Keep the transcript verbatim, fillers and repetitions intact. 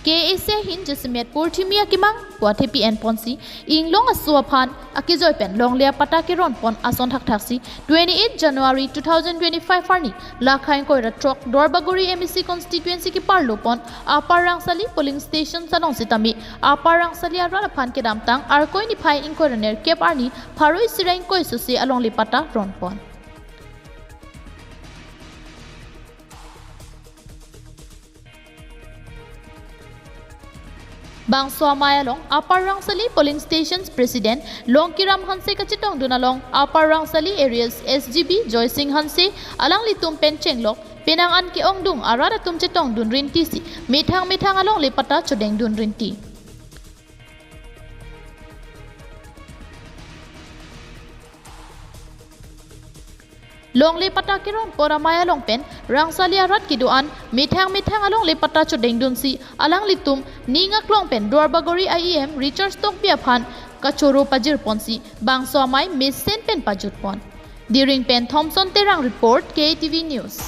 K A C ahin jasemet purthimi akemang puathepi enponsi inglong aso aphan akejoi pen longle apatta keronpon ason thakthaksi twenty-eight January two thousand twenty-five arni lakha ingkoi ra throk Duarbagori M A C constituency keparlopon Upper Rangsali polling station along sitame Upper Rangsali arat aphan kedamtang Arkoi niphai ingkoi ra nerkep arni pharo isi ra ingkoi sose alongle patta ronpon. Bangso amei along Upper Rangsali polling stations president Longkiram Hanse kachetongdun along Upper Rangsali areas S G B Joysing Hanse alanglitum pen chenglok penang an ke-ongdung arat atum chetongdun rintisi methang methang alongle patta chodengdun rinti. Longle patta keronpon amei along pen Rangsali arat kedo-an methang methang alongle patta chodengdunsi alanglitum ning aklong pen Duarbagori I E M Richard Tokbi aphan kachoro pajirponsi bangso amei mesen pen pajutpon. Diring pen Thomson Terang report, K T V News.